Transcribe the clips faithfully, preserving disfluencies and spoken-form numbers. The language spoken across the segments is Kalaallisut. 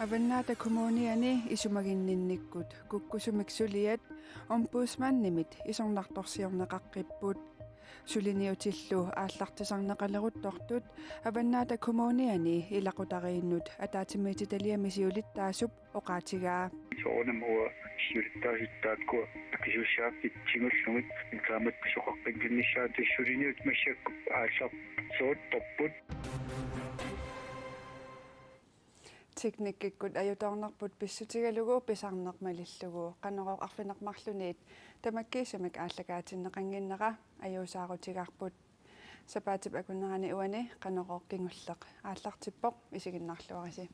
Avannaata Kommuniani isumaginninnikkut kukkusumik suliat Ombudsmandimit isornartorsiorneqaqqipput. Suliniutillu aallartisarneqaleruttortut Avannaata Kommuniani ilaqutariinnut ataatsimiititaliami siulittaasup oqaatigaa. Soorunami uanga siulittaasut taakkua akisussaaffik tigullugit taamatut pisoqaqqikkunnissaat suliniutit massakkut aallarteruttorput. Teknikkikkut ajutoornerput pissutigalugu pisarneq malillugu Qanorooq arfineq-marlunniit tamakkiisumik aallakaatinneqannginnera ajuusaarutigaarput. Sapaatip akunnerani uani Qanorooq kingulleq aallartippoq, isiginnaarluarisi.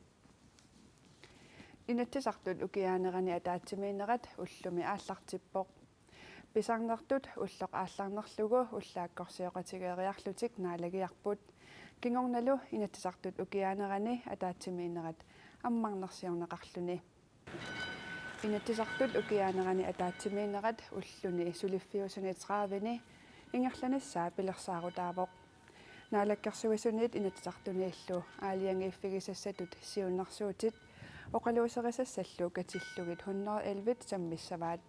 Inatsisartut ukiaanerani ataatsimiinnerat ullumi aallartippoq. Pisarnertut ulloq aallarnerlugu ullaakkorsioqatigeeriarlutik naalagiarput. Kingornalu Inatsisartut ukiaanerani ataatsimiinnerat ammarnersiorneqarluni. Inatsisartut ukiaanerani ataatsimiinnerat ulluni suliffiusuni tredive-ni ingerlanissaa pilersaarutaavoq. Naalakkersuisuniit Inatsisartuniillu aalajangiiffigisassatut siunnersuutit oqaluuserisassallu katillugit hundrede elleve sammissavaat.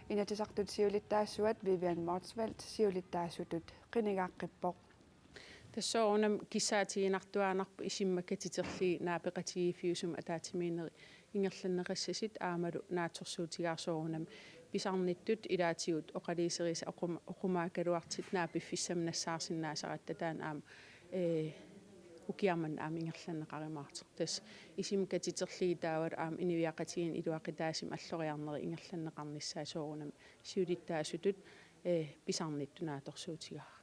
Inatsisartut siulittaasuat Vivian Motzfeldt siulittaasutut qinigaaqqippoq. Tassa soorunami kissaatiginartuaannarpoq isima katiterlugit naapeqatigiiffiusumik ataatsimiinnerit ingerlanneqassasut aammalu naatsorsuutigaara soorunami pisarnittut ilaatigut oqaluuserisat oquma-, oqumaagaluartut naapiffissamik nassaarsinnaasaratta taanna aamma, ee, ukiaq manna aamma ingerlanneqarumaartoq. Tassa isima katiterlugit taavalu aamma inuiaqatigiinni iluaqutaasumik alloriarnerit ingerlanneqarnissaat soorunami siulittaasutut, ee, pisarnittut naatsorsuutigaara.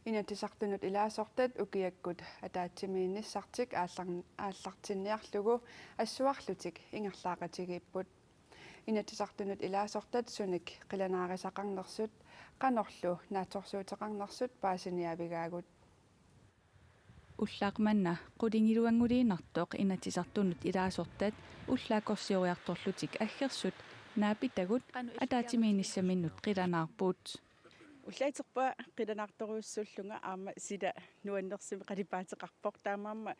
Inatsisartunut ilaasortat ukiakkut ataatsimiinnissartik aallar-, aallartinniarlugu assuarlutik ingerlaaqatigiipput. Inatsisartunut ilaasortat sunik qilanaarisaqarnersut qanorlu naatsorsuuteqarnersut paasiniaavigaagut. Ullaaq manna qulingiluannguliinnartoq Inatsisartunut ilaasortat ullaakkorsioriartorlutik aggersut naapitagut ataatsimiinnissaminnut qilanaarput. Ullaaq uterpunga qilanaartorujussuullunga aamma sila nuannersumik qalipaateqarpoq, taamaammat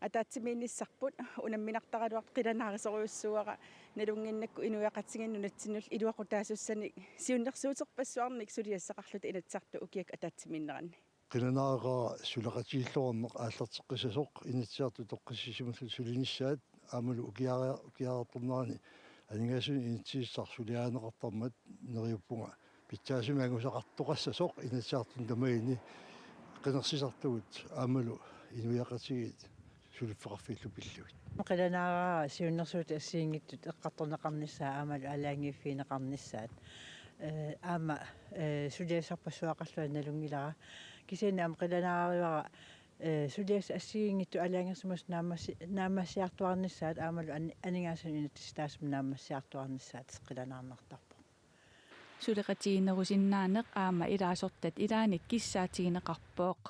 ataatsimiinnissarput unamminartaraluartoq qilanaarisorujussuuara, nalunnginnakku inuiaqatigiinni nunatsinnullu iluaqutaasussanik siunnersuuterpassuarnik suliassaqarluta Inatsisartut ukiakkut ataatsimiinneranni. Qilanaaqaaq suleqatigiilluarneq aallarteqqissasoq Inatsisartut toqqissisimallutik sulinissaat aammalu ukiaria-, ukiariartornerani aningaasat inatsisissaq suliarineqartarmat neriuppunga pitsaasumik angusaqartoqassasoq Inatsisartuni tamani qinersisartugut aammalu inuiaqatigiit suliffeqarfiillu pillugit. Qilanaaqaaq siunnersuutit assigiinngitsut eqqartorneqarnissaat aammalu aalajangiiffigineqarnissaat. Ee, aamma, ee, suliassarpassuaqarlunga nalunngilara. Kisianni aamma qilanaarivara, ee, suliassat assigiinngitsut aalajangersimasut naammassi-, naammassiartuarnissaat aammalu an-, aningaasanut inatsisitaasumut naammassiartuarnissaat qilanaarnartarpoq. Suleqatigiinnerusinnaaneq aamma ilaasortat ilaannik kissaatigineqarpoq.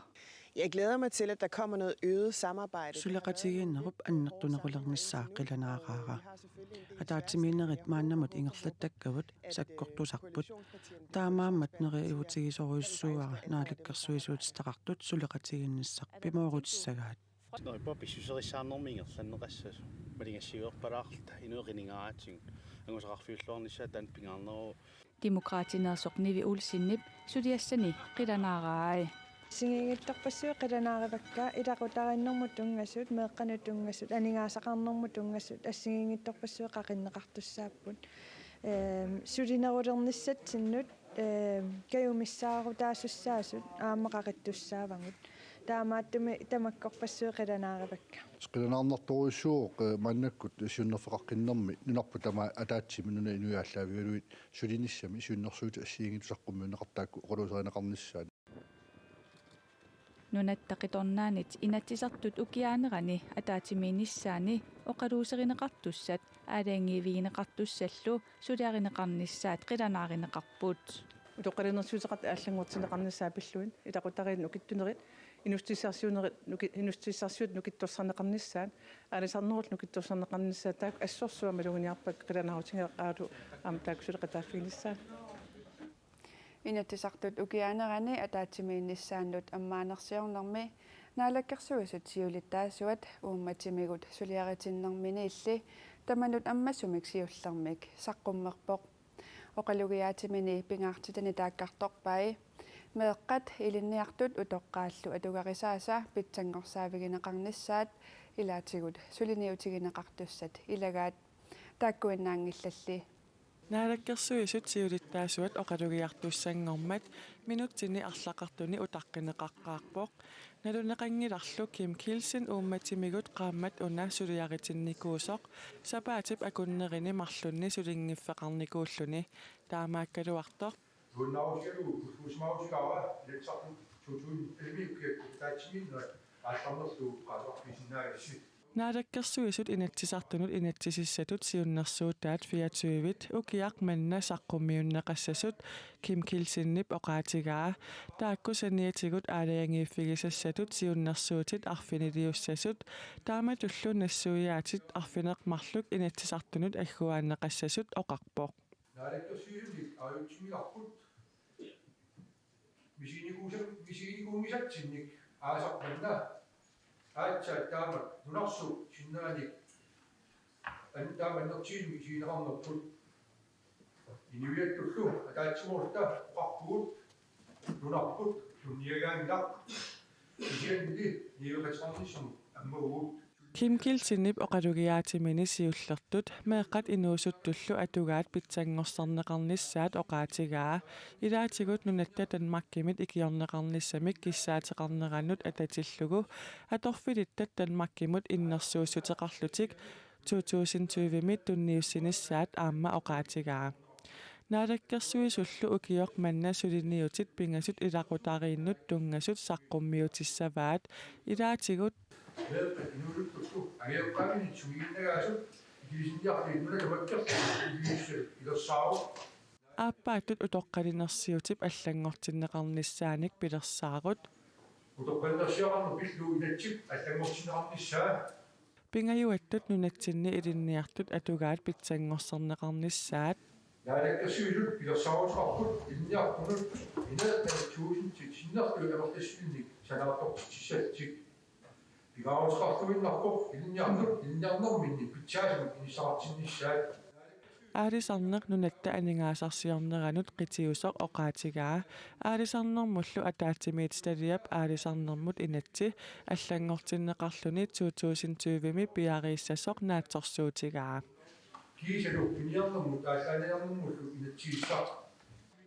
Jeg glæder mig til, at der kommer noget øget samarbejde. Suleqatigiinnerup annertunerulernissaa qilanaaraara. Ataatsimiinnerit maannamut ingerlattakkavut sakkortusarput. Taamaammat neriuutigisorujussuuara naalakkersuisuutitaqartut suleqatigiinnissaq pimoorutissagaat. Neriuppunga pissuserissaarnermi ingerlanneqassasoq. Maligassiuerpalaarluta inuit qinigaaratsigu. Angusaqarfiulluarnissaat taanna pingaarneruvoq. Demokraatineersoq Nivi Olsenip suliassani qilanaaraai. Assigiinngitsorpassuit qilanaarivakka, ilaqutariinnermut tunngasut, meeqqanut tunngasut, aningaasaqarnermut tunngasut, assigiinngitsorpassuit qaqinneqartussaapput. Ehm, sulinerulernissatsinnut, ehm, kajumissaarutaasussaasut aamma qaqittussaavagut. Taamaattumik tamakkorpassuit qilanaarivakka. Qilanaarnartorujussuuvoq, eh, maannakkut siunnerfeqaqqinnermi nunarput tamaat ataatsimi nunat inuit aallaavigalugit sulinissami siunnersuutit assigiinngitsut saqqummiunneqartut taakku oqaluuserineqarnissaat. Nunatta qitornaanit Inatsisartut ukiaanerani ataatsimiinnissaanni oqaluuserineqartussat aalajangiivigineqartussallu suliarineqarnissaat qilanaarineqarput. Utoqqalinersiuteqartut allanngortinneqarnissaat pillugit, ilaqutariinnut nukittunerit, inuussutissarsiunerit nuki-, inuussutissarsiutit nukittorsarneqarnissaat, aalisarnerullu nukittorsarneqarnissaat, taakku assorsuaq maluginiarpakka, qilanaarutigaara aamma taakku suleqataaffiginissaat. Inatsisartut ukiaanerani ataatsimiinnissaannut ammaanersiornermi Naalakkersuisut siulittaasuat uummatimigut suliaritinnerminiilli tamanut ammasumik siullermik saqqummerpoq. Oqalugiaatimini pingaartitani taakkartorpai meeqqat ilinniartut utoqqaallu atugarisaasa pitsanngorsaavigineqarnissaat ilaatigut suliniutigineqartussat ilagaat. Taakkuinnaanngillalli. Naalakkersuisut siulittaasuat oqalugiartussanngormat minutsinni arlaqartuni utaqqineqaqqaarpoq. Naluneqanngilarlu Kim Kielsen uummatimigut qaammat una suliaritinnikuusoq sapaatip akunnerini marlunni sulinngiffeqarnikuulluni. Taamaakkaluartoq. Nuannaarusigalugu ulluusimaarutigaara Inatsisartuni to tusind elleve-mi ukiakkut ataatsimiinnerat aallarnerlugu oqaaseqarfigisinnaagassi. Naalakkersuisut Inatsisartunut inatsisissatut siunnersuutaat fireogtyve ukiaq manna saqqummiunneqassasut Kim Kielsenip oqaatigaa. Taakku saniatigut aalajangiiffigisassatut siunnersuutit arfiniliussasut taamatullu nassuiaatit arfineq-marluk Inatsisartunut agguaanneqassasut oqarpoq. Naalakkersuisunit ajortumigaarput misiginikuusa-, misiginikuunngisatsinnik aasaq manna aatsaat taamak nunarsuup sinneranik an-, taama annertuumik isigineqarnerput. Inuiattullu ataatsimoorluta oqarpugut nunarput tunniagaanngilaq, kisiannili niueqateqarnissamut ammavugut. Kim Kielsenip oqalugiaatimini siullertut meeqqat inuusuttullu atugaat pitsanngorsarneqarnissaat oqaatigaa. Ilaatigut nunatta Danmarkimit ikiorneqarnissamik kissaateqarneranut atatillugu atorfilittat Danmarkimut innersuussuteqarlutik to tusind tyve-mi tunniussinissaat aamma oqaatigaa. Naalakkersuisullu ukioq manna suliniutit pingasut ilaqutariinnut tunngasut saqqummiutissavaat. Ilaatigut meeqqat inuusuttullu angajoqqaaminnit sumiginnagaasut ikilisinniarfiit nuna tamakkerlugu ikilissimasut pilersaaruq. Aappaattut utoqqalinersiutip allanngortinneqarnissaanik pilersaarut. Utoqqalinersiaqarneq pillugu inatsisip allanngortinneqarnissaa. Pingajuattut nunatsinni ilinniartut atugaat pitsanngorsarneqarnissaat. Naalakkersuisut pilersaaruteqarput ilinniartunut ineertanit tuusintit sinnerlugit amerlassusinik sanaartortitsissallutik. Pingaaruteqarluinnarpoq ilinniartut ilinniarnerminni pitsaasumik inissaqartinnissaat. Aalisarneq nunatta aningaasarsiorneranut qitiusoq oqaatigaa. Aalisarnermullu ataatsimiititaliap aalisarnermut inatsit allanngortinneqarluni to tusind tyve-mi piareersaasoq naatsorsuutigaa. Kiisalu piniarnermut aallaaniarnermullu inatsisissaq.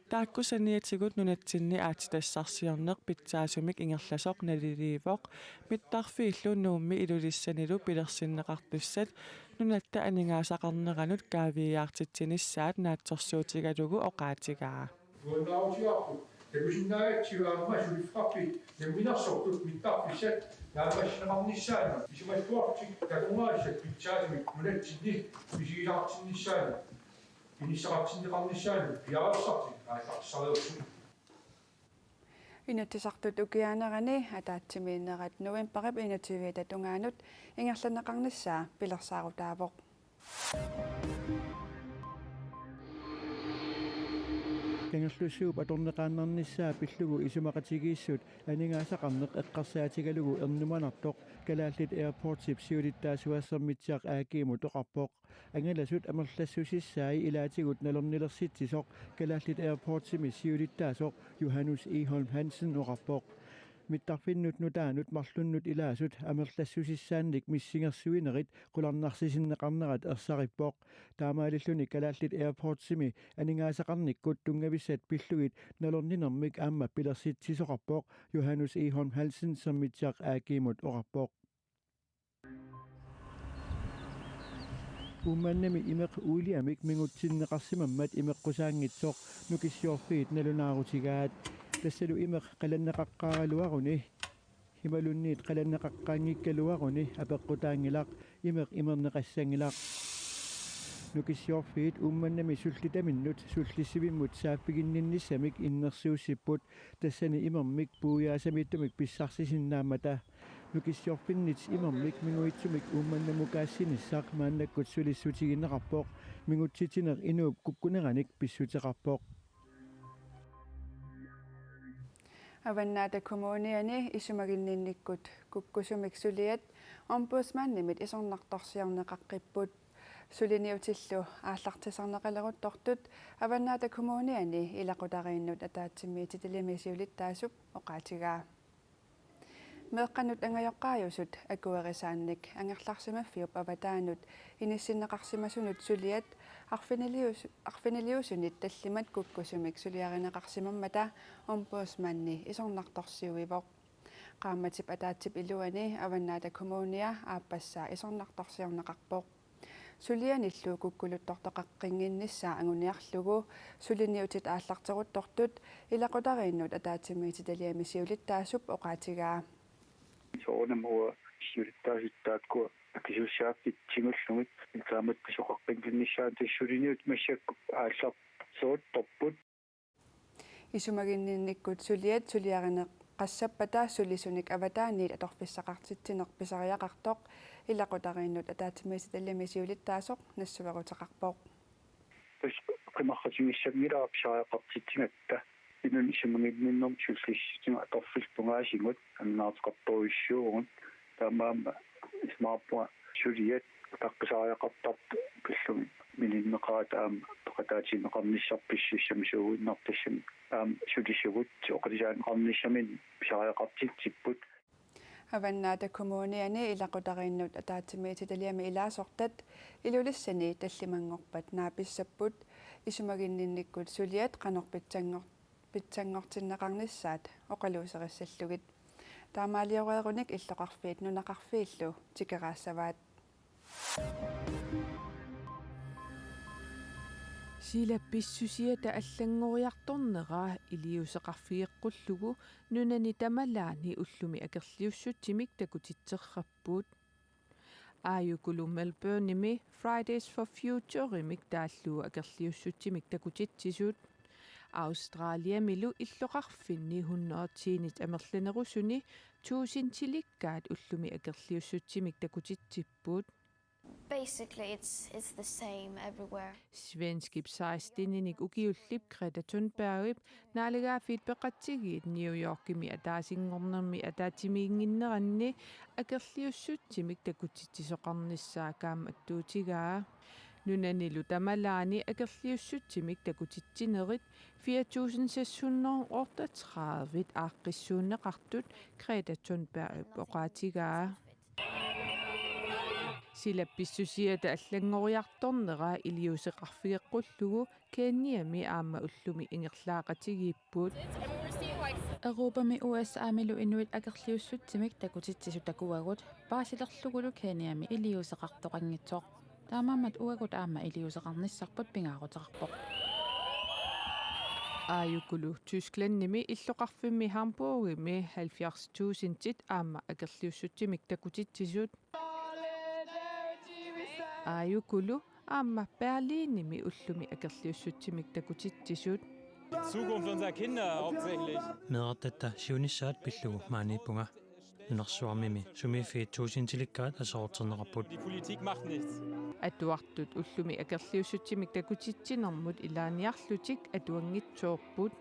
Taakku saniatigut nunatsinni aatsitassarsiorneq pitsaasumik ingerlasoq naliliivoq. Mittarfiillu Nuummi Ilulissanilu pilersinneqartussat nunatta aningaasaqarneranut kaaviiaartitsinissaat naatsorsuutigalugu oqaatigaa. Nuannaarutigaarput takusinnaagatsigu aamma suliffeqarfiit namminersortut mittarfissat naammassineqarnissaannut isumalluarlutik takornariassat pitsaasumik nunatsinni misigisaqartinnissaannut inissaqartinneqarnissaannut piareersartik aallartissareersut. Inatsisartut ukiaanerani ataatsimiinnerat novembarip enogtyve-ata tungaanut ingerlanneqarnissaa pilersaarutaavoq. Kangerlussuup atorneqaannarnissaa pillugu isumaqatigiissut aningaasaqarneq eqqarsaatigalugu ernumanartoq Kalaallit Airportsip siulittaasuat Sermitsiaq A G-mut oqarpoq. Angalasut amerlassusissaai ilaatigut nalornilersitsisoq Kalaallit Airportsimi siulittaasoq Johannes Egholm Hansen oqarpoq. Mittarfinnut nutaanut marlunnut ilaasut amerlassusissaannik missingersuinerit qularnarsisinneqarnerat ersarippoq. Taamaalilluni Kalaallit Airportsimi aningaasaqarnikkut tunngavissat pillugit nalorninermik aamma pilersitsisoqarpoq, Johannes Egholm Hansen Sermitsiaq A G-mut oqarpoq. Uummannami imeq uuliamik mingutsinneqarsimammat imeqqusaanngitsoq Nukissiorfiit nalunaarutigaat. Tassalu imeq qalanneqaqqaaraluaruni imaluunniit qalanneqaqqaanngikkaluaruni apeqqutaanngilaq, imeq imerneqassanngilaq. Nukissiorfiit Uummannami sullitaminnut sullissivimmut saaffiginninnissamik innersuussipput, tassani imermik puiaasamiittumik pissarsisinnaammata. Nukissiorfinnit imermik minguitsumik Uummannamukaassinissaa maannakkut sulissutigineqarpoq, mingutsitsineq inuup kukkuneranik pissuteqarpoq. Avannaata Kommuniani isumaginninnikkut kukkusumik suliat Ombudsmandimit isornartorsiorneqaqqipput. Suliniutillu aallartisarneqaleruttortut Avannaata Kommuniani ilaqutariinnut ataatsimiititaliami siulittaasup oqaatigaa. Meeqqanut angajoqqaajusut akuerisaannik angerlarsimaffiup avataanut inissinneqarsimasunut suliat arfinilius-, arfiniliusunit tallimat kukkusumik suliarineqarsimammata Ombudsmandi isornartorsiuivoq. Qaammatip ataatsip iluani Avannaata Kommunia aappassaa isornartorsiorneqarpoq. Sulianillu kukkuluttortoqaqqinnginnissaa anguniarlugu suliniutit aallarteruttortut ilaqutariinnut ataatsimiititaliami siulittaasup oqaatigaa. Soorunami uanga siulittaasup taakkua akisussaaffik tigullugit ilaamat pisoqaqqinnginnissaat tassa suliniut massakkut aallarteruttorput. Isumaginninnikkut suliat suliarineqassappata sulisunik avataaniit atorfissaqartitsineq pisariaqartoq ilaqutariinnut ataatsimiititaliami siulittaasoq nassueruteqarpoq. Tassa qimarratigissanngilara pisariaqartitsigatta. Inunnik isumaginninnermik sullissutigut atorfillit tungaasigut annaarteqartorujussuuvugut. Taamaammat isumaqarpunga suliat utaqqisariaqartartut pillugit mininneqaat aamma peqataatinneqarnissarput pissusissamisuuinnartussami aamma sulisugut oqilisaanneqarnissaminnik pisariaqartitsipput. Avannaata Kommuniani ilaqutariinnut ataatsimiititaliami ilaasortat Ilulissani tallimanngorpat naapissapput isumaginninnikkut suliat qanoq pitsanngor-, pitsanngortinneqarnissaat oqaluuserissallugit. Taamaalioreerunik illoqarfiit nunaqarfiillu tikeraassavaat. Sila pissusiata allanngoriartornera iliuuseqarfigeqqullugu nunani tamalaani ullumi akerliussutsimik takutitserrapput. Aajukulu Melbourneimi Fridays for Futureimik taallugu akerliussutsimik takutitsisut. Australiamilu illoqarfinni hundrede og ti-nit amerlanerusuni tusindilikkaat ullumi akerliussutsimik takutitsipput. Basically, it's, it's the same everywhere. Svenskip seksten-inik ukiullip Greta Thunbergip Naalagaaffiit Peqatigiit New Yorkimi ataasinngornermi ataatsimiinnginneranni akerliussutsimik takutitsisoqarnissaa kaammattuutigaa. Nunanilu tamalaani akerliussutsimik takutitsinerit fire tusind seks hundrede otteogtredive aaqqissuunneqartut Greta Thunbergip oqaatigaa. Sila pissusiata allanngoriartornera iliuuseqarfigeqqullugu Kenyami aamma ullumi ingerlaaqatigiipput. Europami U S A-milu inuit akerliussutsimik takutitsisut takuagut paasilerlugulu Kenyami iliuuseqartoqanngitsoq. Taamaammat uagut aamma iliuuseqarnissarput pingaaruteqarpoq. Aajukulu Tysklandimi illoqarfimmi Hamburgimi halvfjerds tusindit aamma akerliussutsimik takutitsisut. Aajukulu aamma Berlinimi ullumi akerliussutsimik takutitsisut. Zukunft unserer Kinder hauptsächlich. Meerartatta siunissaat pillugu maaniippunga. Nunarsuarmimi sumiiffiit tusindilikkaat aserorterneqarput. Die Politik macht nichts. Atuartut ullumi akerliussutsimik takutitsinermut ilaaniarlutik atuanngitsoorput.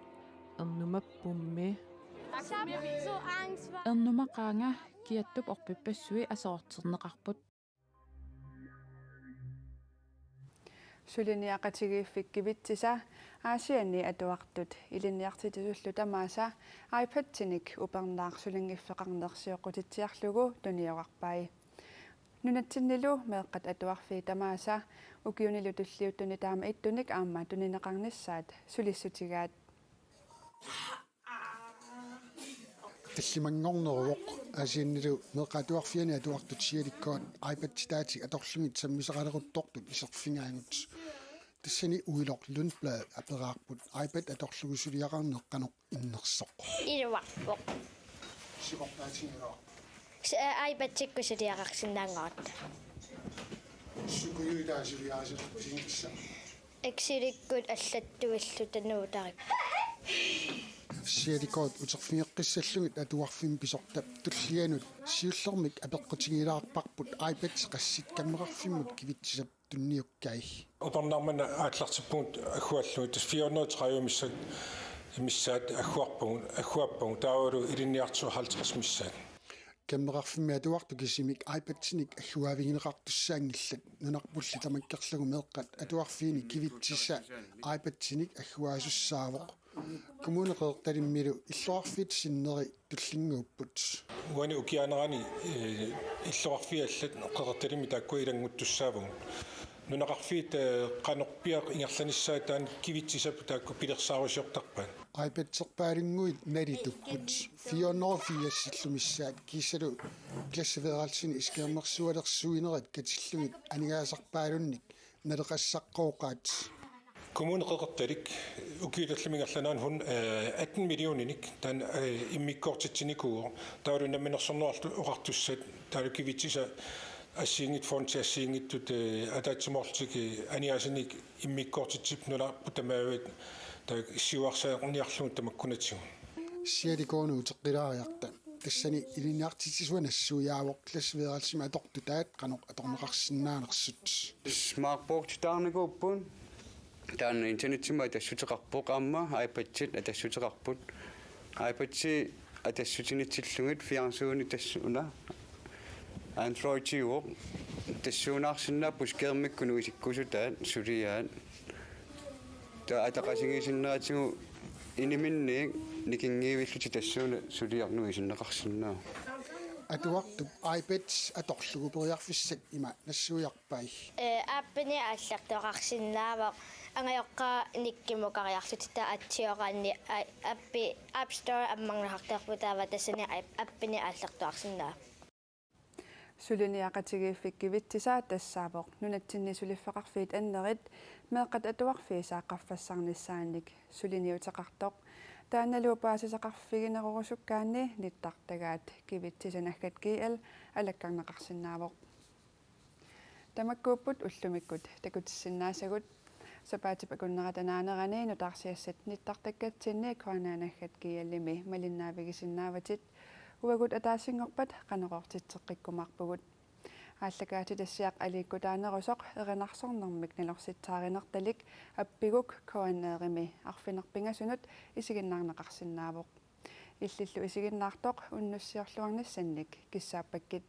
Ernumappummi. Ernumaqaanga, kiattup orpippassui aserorterneqarput. Suliniaqatigiiffik Kivitsisa Aasianni atuartut ilinniartitsisut tamaasa iPadinik upernaaq sulinngiffeqarneq sioqqutitsiarlugu tuniorarpai. Nunatsinnilu meeqqat atuarfiit tamaasa ukiunilu tulliuttuni taama ittunik aamma tunineqarnissaat sulissutigaat. Tallimanngorneruvoq Aasiannilu meeqqat atuarfianni atuartut sialikkaat iPaditaatik atorlugit sammisaqaleruttortut iserfigaagut. Tassani Uiloq Lundblad aperaarput iPad atorlugu suliaqarneq qanoq innersoq. Iluarpoq. Sikorpaatigilaarpoq. S-, eh, iPadikkut suliaqarsinnaanngorutta. Sukujuitaa suliarisalerpisinngissaaq. Excelikkut allattuilluta nuutarippoq. Sialikoot uterfigeqqissallugit atuarfimmi pisortap tullianut siullermik apeqqutigilaarparput iPad qassit kammeqarfimmut Kivitsisap tunniukkai. Upernaarmata aallartippugut agguallugit, tassa fire hundrede og tredive missaat missaat agguarpagut, agguappagut taavalu ilinniartitsisut halvtreds missaat. Kammeqarfimmi atuartut kisimik iPadinik agguaavigineqartussaanngillat nunarpulli tamakkerlugu meeqqat atuarfiini kivitsisa iPadinik agguaasussaavoq. Kommune Qeqertalimmilu illoqarfiit sinneri tullinnguupput. Uani ukiaanerani, eh, illoqarfiit allat Qeqertalimmi taakku ilannguttussaavagut. Nunaqarfiit, eh, qanorpiaq ingerlanissaat taanna kivitsisap taakku pilersaarusiortarpaat. iPaderpaalunnguit nalitupput. Fire hundrede og firsillu missaat kiisalu klasseværelsini skærmersualersuinerit katillugit aningaasarpaalunnik naleqassaqqooqaat. Kommune Qeqertalik ukiut allamik ingerlaneranni hun, eh, atten millioninik taanna, eh, immikkoortitsinikuuvoq. Taavalu Namminersornerullutik Oqartussat, taavalu kivitsisat assigiinngitsut, fondit assigiinngitsut, eh, ataatsimoorlutik, eh, aningaasat immikkoortitsipput nunarput tamaviat taakku siuarsaarniarlugu tamakkunatigut. Sialikoornut uteqqilaariarta. Tassani ilinniartitsisua nassuiaavoq klasseværelsimi atortutaat qanoq atorneqarsinnaanersut. Smartboarditaarnikuupput. Taanna internetsimut atassuteqarpoq aamma iPadit atassuteqarput. iPadi atassutinitsillugit fjernsyni tassuuna Androidiuvoq. Tassuunaarsinnaapput skærmikkut nuisikkusutaat suliaat. Taava ataqatigiissinnaatigut iniminniit nikingivillutik tassuuna suliaq nuisinneqarsinnaavoq. Atuartup iPad atorlugu periarfissat ima nassuiarpai. Eh, appini aallartoqarsinnaavoq. Angajoqqaat nikkimukariarlutik taava atsioraanni, ai, appi App Store ammarneqartarpoq taava tassani app-, appini aallartoqarsinnaavoq. Suliniaqatigiiffik Kivitsisa tassaavoq nunatsinni suliffeqarfiit annerit meeqqat atuarfiisa qaffassaarnissaannik suliniuteqartoq. Taannalu paasisaqarfiginerorusukkaanni nittartagaat kivitsisa naggat G L alakkarneqarsinnaavoq. Tamakkuupput ullumikkut takutissinnaasagut. Sapaatip akunnerata naanerani nutaarsiassat nittartakkatsinni K N R naggat G L-imi malinnaavigisinnaavatit. Uagut ataasinngorpat Qanorooqtitseqqikkumaarpugut. Aallakaatitassiaq aliikkutaanerusoq erinarsornermik nalorsitsaarinertalik appiguk K N R-imi arfineq-pingasunut isiginnaarneqarsinnaavoq. Illillu isiginnaartoq unnussiorluarnissannik kissaappakkit.